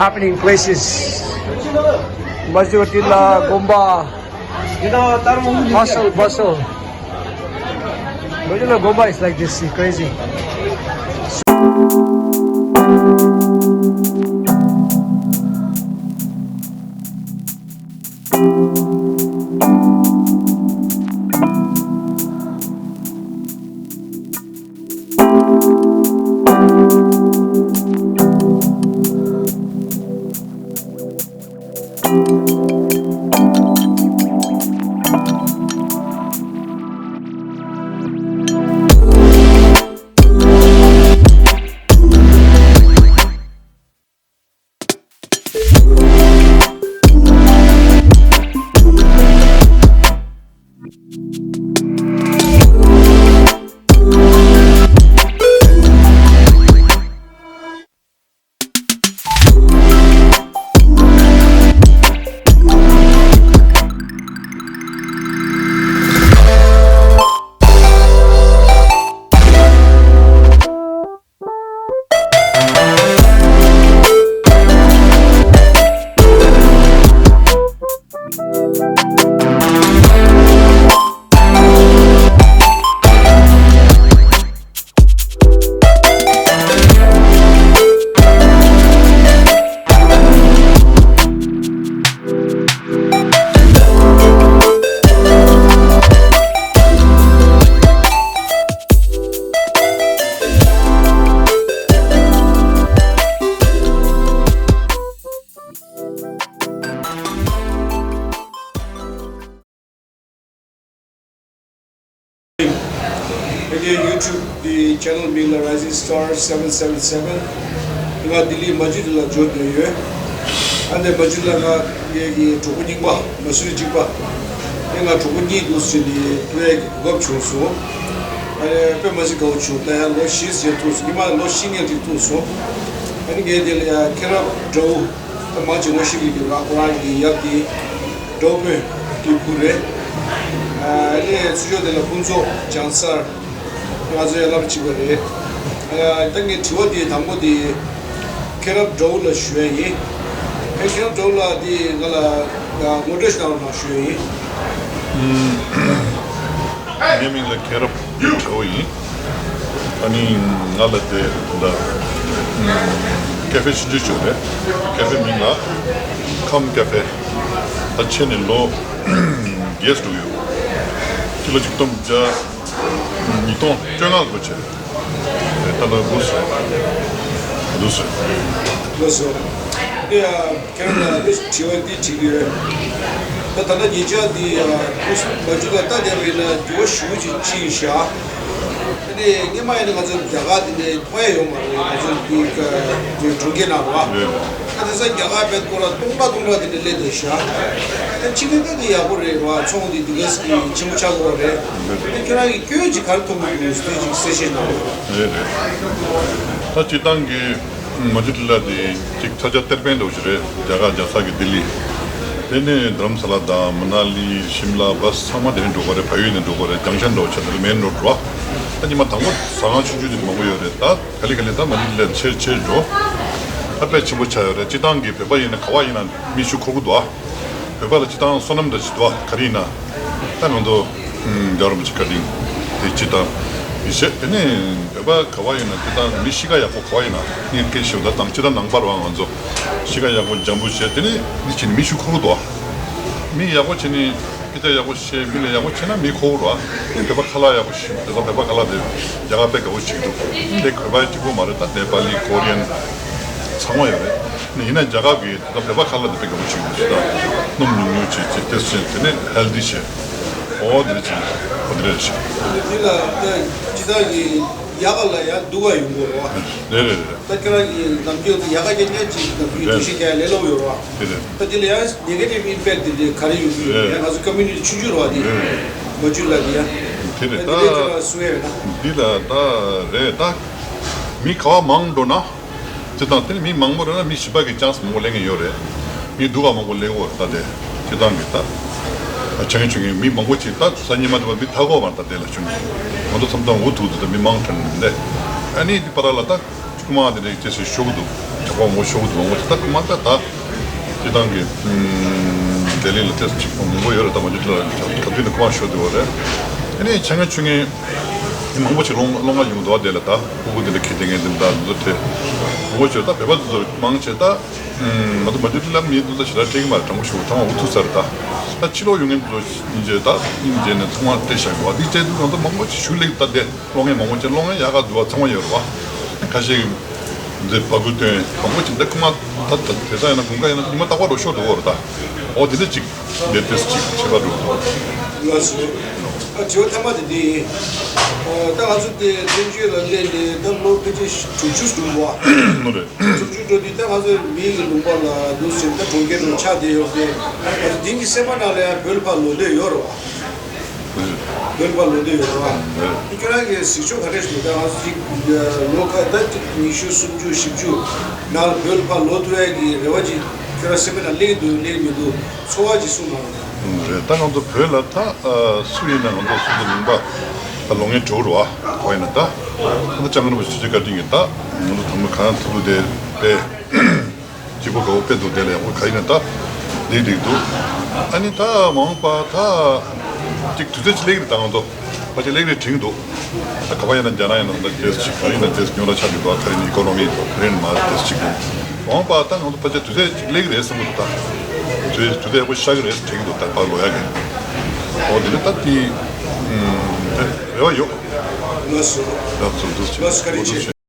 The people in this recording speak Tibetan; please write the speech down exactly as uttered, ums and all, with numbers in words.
Happening places. Majority la Gomba. Hustle, bustle. Majority la Gomba is like this, see, crazy. ངའི་YouTube་གི་channel་མིང་ལ་Rising Star seven seven seven། ང་ལྡི་ལི་མ་ཇི་ལ་འབྱོར་བསྡད་ཡོད། ཨ་ནི་མ་ཇི་ལ་ང་ངའི་གྲོགས་པོ་རྙིང་པ་མ་སུ་རི་གཅིག་པ། ངས་ང་གྲོགས་པོ་གཉིས་འདུག་ཟེར་ནས་ཕུལ་ཡས་ཀྱི་གོ་སྐབས་བྱུང་སོང་། ཨ་ནི་དཔེ་མ་སྲིད་དགའ་བོ་བྱུང་། ད་ཡང་ལོ་བཞི་ཟེར་ཐུག་སོང་། ཉི་མ་ལོ་བཞི་ནས་ཅིག་ཐུག་སོང་། ཨ་ནི་ངས་དེ་ལ་ཡང་མཁྱེན་རབ་དགྲ་བོ། ད་མང་ཆེ་ངོ་ཤེས་ཀྱི་འདུག་ང་ཁོ་རང་གི་ཡབ་དེ་དགྲ་བོ་དཔོན་གྱི་བུ་རེད། ཨ་ནི་ཚུར་ཕྱོགས་དེ་ལ་ཕུན་ཚོགས་བྱང་སར་ང་ཚོའི་བླ་མ་གཅིག་པ་རེད། ཨ་ད་ངས་དྲི་བ་དེ་དང་པོ་དེ་མཁྱེན་རབ་དགྲ་བོ་ལ་ཞུ་ཡ་ཡིན། ཨ་མཁྱེན་རབ་དགྲ་བོ་ལགས་དེ་ང་ལ་ངོ་སྤྲོད་ཞིག་གནང་རོགས་གནང་ཞུ་ཡ་ཡིན། ངའི་མིང་ལ་མཁྱེན་རབ་དགྲ་བོ་ཡིན། ཨ་ནི་ང་ལ་དེ་ད་ཀ་ཧྥེ་ཆུང་ཆུང་ཅིག་ཡོད་རེད། ཀ་ཧྥེ་མིང་ལ་ཁམ་ཀ་ཧྥེ། ད་ཕྱི་ནས་ལོ་བརྒྱད་འགྲོ་ཡོད། སྤྱི་ལོ་ཆིག་སྟོང་བརྒྱ་ཉིས་སྟོང་བཅོ་ལྔ་ལོ་བྱས། ད་ལོ་དགུ་སོང་། དགུ་སོང་། ལགས་སོ། དེ་ཡང་ཁྱེད་རང་ལ་དྲི་བ་འདི་དྲི་གི་ཡོད། ད་ད་ལྟ་ཉེ་ཆར་འདི་ཡང་དགུ་སོང་། མ་འཇུ་ལ་ལྟ་བསྡད་པ་ཡིན་ན་འགྱུར་བ་ཞེ་པོ་ཅིག་ཕྱིན་ཤག་དེ་ནས་སྔོན་མ་ཡིན་ན་ང་ཚོ་རྒྱ་གར་དེ་ནས་ཐོན་ཡ་ཡོད་མ་རེད། ང་ཚོ་འདི་ག་འདི་གྲོང་ཁྱེར་ནང་རེད་བ། ད་དེང་སང་རྒྱ་གར་བས་སྐོར་ལ་སྟོང་ཕྲག་སྟོང་ཕྲག་དེ་འདྲ་སླེབས་བསྡད་ཤག་ད་ཕྱི་ལོགས་ད་དེ་ཡག་པོ་རེད་བ། ཚོང་འདི་འདི་ག་ཟེ་གི་ཆེན་པོ་ཆགས་ཀྱི་ཡོད་རེད། དེ་ཁྱེད་རང་གི་སྐྱོན་ཅིག་ག་རེ་མཐོང་གི་འདུག་ཟེར་ཅིག་གསལ་བཤད་གནང་རོགས། རེད་རེད། ད་སྤྱིར་བཏང་གི་མ་ཇི་ལ་དེ་ཅིག་ས་ཆ་གཏེར་སྟོན་འདྲ་བོ་ཞིག་རེད། རྒྱ་གར་རྒྱལ་ས་གི་ལྡི་ལི། དེ་ནས་རྡ་རམ་ས་ལ་དང་མ་ན་ལི་ཤིམ་ལ་བ་སི་ཚང་མ་དེ་ནས་འགྲོ་གི་རེད། བལ་ཡུལ་ནས་འགྲོ་གི་རེད། ཇང་ཤན་འགྲོ་བྱས་དེ་ལ་མེན་རོ་ཌི་རེད་བ། ད་ཉི་མ་དང་པོ་ཟ་ཁང་ཆུང་ཆུང་དེ་མང་པོ་ཡོད་རེད། ད་ག་ལེ་ག་ལེ་ད་མ་ཇི་ལ་ཆེར་ཆེར་འགྲོ། ད་དཔེ་ཆེན་པོ་ཆགས་ཡོད་རེད། སྤྱིར་བཏང་གི་བོད་པ་ཡིན་ན་ག་བ་ཡིན་ན་མི་ཤུགས་འཁོར་གི་འདུག་ཨ། བོད་པ་ལ་སྤྱིར་བཏང་བསོད་ནམས་འདྲ་ཞིག་འདུག་ཨ། ག་རེ་ཡིན་ན། ད་ང་ཚོ་རྒྱལ་བ་རིན་པོ་ཆེ་བཀའ་དྲིན་དེ་སྤྱིར་བཏང་ཡིན་ཞེས། དེ་ནས་བོད་པ་ག་བ་ཡིན་ན་སྤྱིར་བཏང་མི་གཤིས་ཀ་ཡག་པོ་ག་བ་ཡིན་ན་ངས་སྐད་ཆ་ཞུ་ད་དང་སྤྱིར་བཏང་ནང་པ་རེད་བ། ང་ཚོ་གཤིས་ཀ་ཡག་པོ་འཇམ་པོ་བྱས། དེ་ནས་འདི་བྱས་ནས་མི་ཤུགས་འཁོར་གི་འདུག་ཨ། མི་ཡག་པོ་བྱས་ནས་སྐད་ཆ་ཡག་པོ་བཤད། མི་ལ་ཡག་པོ་བྱས་ན་མི་འཁོར་གི་རེད་བ། བོད་པ་ཁ་ལག་ཡག་པོ་ཞིག་དེ་ཚོ་བོད་པ་ཁ་ལག་དེ་རྒྱ་གར་དཔེ་དགའ་པོ་བྱེད་ཀྱི་འདུག་དེ་བོད་པ་གཅིག་པོ་མ་རེད། ད་ནེ་པ་ལི་ཀོ་རི་ཡན་ཚང་མ་ཡོད་རེད། ཡིན་ན་རྒྱ་གར་གྱི་ད་བོད་པ་ཁ་ལག་དེ་དཔེ་དགའ་པོ་བྱེད་ཀྱི་འདུག་ད་སྣུམ་ཉུང་ཉུང་བྱེད་བྱེད་དེ་བྱེད་དེ་ནས་ཧེལ་དི་བྱེད། འོ་དེ་འདྲ་བྱེད། འོ་དེ་འདྲ་བྱེད། འདི་ལ་ད་ཇི་ལྟར་གྱི་ཡག་ག་ལ་ཡང་སྡུག་ག་ཡོང་གི་རེད་བ། རེད་རེད་རེད། ད་ཁྱེད་རང་གི་ནམ་རྒྱུན་དུ་ཡག་ག་རྐྱང་རྐྱང་ཅིག་ནམ་རྒྱུན་འདུ་ཤེས་རྒྱག་ལས་སླ་པོ་ཡོད་རེད་བ། རེད་རེད། ད་འདི་ལ་ཡང་ནེ་གེ་ཊིབ་ཨིམ་པེག་ཊི་དེ་འདྲ་ག་རེ་ཡོང་གི་ཡོད་རེད། ཡང་ང་ཚོ་ཀོ་མུ་ནི་ཊི་ཆུང་ཆུང་རེད་བ། འདི་རེད་རེད། མ་འཇུ་ལ་འདི་ཡ། དེ་རེད། ད་འདི་ལ་ཁྱེད་རང་གསུང་ཡ་ཡོད་ན། འདི་ལ་ད་རེད། ད་མི་ག་བ་མང་འགྲོ་ན། སྤྱིར་བཏང་དེ་ནི་མི་མང་པོ་རེད་ན་མི་བྱིས་པ་གི་ཅན་སི་མང་པོ་ལེན་གྱི་ཡོད་རེད། མི་སྡུག་ག་མང་པོ་ལེན་གྱི་ཡོད་རེད། ད་དེ་སྤྱིར་བཏང་གི་ད་ཆུང་ཆུང་གི་མི་མང་པོ་ཅིག་ད་གཟའ་ཉི་མ་དེ་བ་མི་ཐག་གོ་བ་ད་དེ་ལ་ཆུང་ཆུང་ང་ཚོ་མཚམས་མཚམས་འུ་ཐུག་དུས་ད་མི་མང་ཐོན་ནས་ཨ་ནི་འདི་པ་ར་ལ་ད་ཆུང་མ་དེ་འདྲ་ཅེས་ཞུ་གི་འདུག་གྲགས་པ་མང་པོ་ཤོར་གི་འདུག་མང་པོ་ཅིག་ད་ཁོ་མ་ད་ད་སྤྱི་བཏང་གི་ལྡི་ལི་ལ་ཏོག་ཙམ་ཅིག་མང་པོ་ཡོད་རེད། ད་མ་འཇུ་ལ་ག་དུས་ནས་ཁོ་མ་ཤོར་བསྡད་པ་རེད། ཨ་ནི་ཆ་ངན་ཆུ་ངན་ཨ་མང་པོ་ཅིག་སློང་སློང་ག་ཡོང་འདུག་དེ་ལ་ད་སྤུ་གུ་དེ་འདྲ་ཁྱེར་བསྡད་མཁན་དེ་འདྲ་འདུག་དེ་མང་པོ་ཅིག་ད་བོད་པ་དེ་ཚོ་མང་ཆེ་ད། ང་ཚོ་མ་འཇུ་ལ་མི་འདུག་ད་ཞེ་དྲག་སྤྲད་ཀྱི་མ་རེད། དྲང་པོ་ཞུ་ཐང་འུ་ཐུག་ས་རེད་ད། ད་ཕྱི་ལོགས་ཡོང་མཁན་ཚོ་ཡིན་རྗེས་ད་ཡིན་རྗེས་ནས་ཚང་མ་སྤྲད་བཞག་ཡོད་བ། འདི་སྤྲད་དུས་ང་ཚོ་མང་པོ་ཅིག་ཞུ་ལེགས་ད་དེ་སློང་མཁན་མང་པོ་ཅིག་སློང་མཁན་ཡག་ག་འདུག་བ། ཚང་མ་ཡོད་རེད་བ། ཁ་ཤས་ཀྱིས་འདི་ཕ་གུ་སྟོན་མང་པོ་ཅིག་འདི་ཁོ་མ་ད་ད་དེ་ཚ་ཡིན་ན་དགུན་ཁ་ཡིན་ན་ཉི་མ་རྟག་པར་འགྲོ་ཤོར་འགྲོ་གི་རེད་ད། འོ་དེ་འདྲ་ཅིག་འདི་ཏོག་ཙམ་ཅིག་ཁྱད་པར་འགྲོ་གི་འདུག་ལགས་སོ། ཨ་དྲི་བ་མཐའ་མ་དེ་འདི་ཡིན། ཨ་ད་ང་ཚོ་དེ་བཙན་བྱོལ་ལ་སླེབས་ནས་ད་ལོ་ཕལ་ཆེར་དྲུག་ཅུ་འགྲོ་བ། ནོ་རེད། དྲུག་ཅུ་འགྲོ་དུས་ད་ང་ཚོ་མིའི་གི་ལུང་པ་ལ་འདུག་ཟེར་ད་གྲོང་ཁྱེར་དུ་ཆགས་བསྡད་ཡོད་དེ། ང་ཚོ་དེང་གི་སེམས་པ་ནང་ལ་ཡང་བོད་ལ་ཕར་ལོག་འདོད་ཡོད་རེད་བ། བོད་ལ་ཕར་ལོག་འདོད་ཡོད་རེད་བ། ཁྱོད་རང་གི་གཟིགས་ཕྱོགས་ག་རེ་ཞིག་ད་ང་ཚོ་ཅིག་ལོ་ཁ་ད་ཉི་ཤུ་སུམ་ཅུ་བཞི་བཅུ་ནང་ལ་བོད་ལ་ཕར་ལོག་ཐུབ་ཡ་གི་རེ་བ་ཅིག་ཁྱོད་རང་སེམས་པ་ནང་སླེབས་འདུག་སླེབས་མི་འདུག་ཚོར་བ་ཅིག་གསུངས་གནང་རོགས། རེད། ད་ང་ཚོ་བོད་ལ་ད་ཨ་སུ་ཡིན་ན་ང་ཚོ་སོ་སོ་ལུང་པ་ལ་ལོག་མཁན་བྲོ་རུ་བ་གོ་ཡིན་ན་ད། ད་ལྟ་ལྕང་རིན་པོ་ཆེ་ཆོས་རྒྱལ་བཀའ་དྲིན་གྱིས་ད་ང་ཚོ་དང་པོ་གང་ཐུབ་ཐུབ་དེ་དཔེ་སྐྱིད་པོ་དགའ་བོ་དཔེ་འདུག་དེ་ལ་ཡག་པོ་ག་ཡིན་ན་ད་ལེགས་འགྲིག་འདུག་ཨ་ནི་ད་མ་འོངས་པ་ད་ཅིག་དུས་ཚོད་ཅིག་སླེབས་ཀྱི་རེད། ད་ང་ཚོ་ཕལ་ཆེར་སླེབས་རེད་དྲན་གྱི་འདུག་ད་ག་པ་ཡིན་ན་རྒྱ་ནག་ཡིན་ན་ད་ཏོག་ཙམ་ཅིག་ག་རེ་ཡིན་ན་ཏོག་ཙམ་རྙོག་དྲ་ཆགས་ཀྱི་འདུག་ག་རེ་ཡིན་ན་ཨི་ཀོ་ནོ་མི་ག་རེ་ཡིན་ན་མ་ཏོག་ཙམ་ཅིག་འདུག་མ་འོངས་པ་ད་ང་ཚོ་ཕལ་ཆེར་དུས་ཚོད་ཅིག་སླེབས་ཀྱི་རེད་བསམ་གྱི་འདུག་ད་དུས་དུས་ཚོད་ཡག་པོ་ཤར་གྱི་རེད་དྲན་གྱི་འདུག་ད་ཕར་ལོག་ཡག་གི། འོ་དེ་ནི་ད་དེ་རེ་བ་ཡོད། ལགས་སོ། ལགས་སོ། འདུག་ལགས་སོ། བཀའ་དྲིན་ཆེ།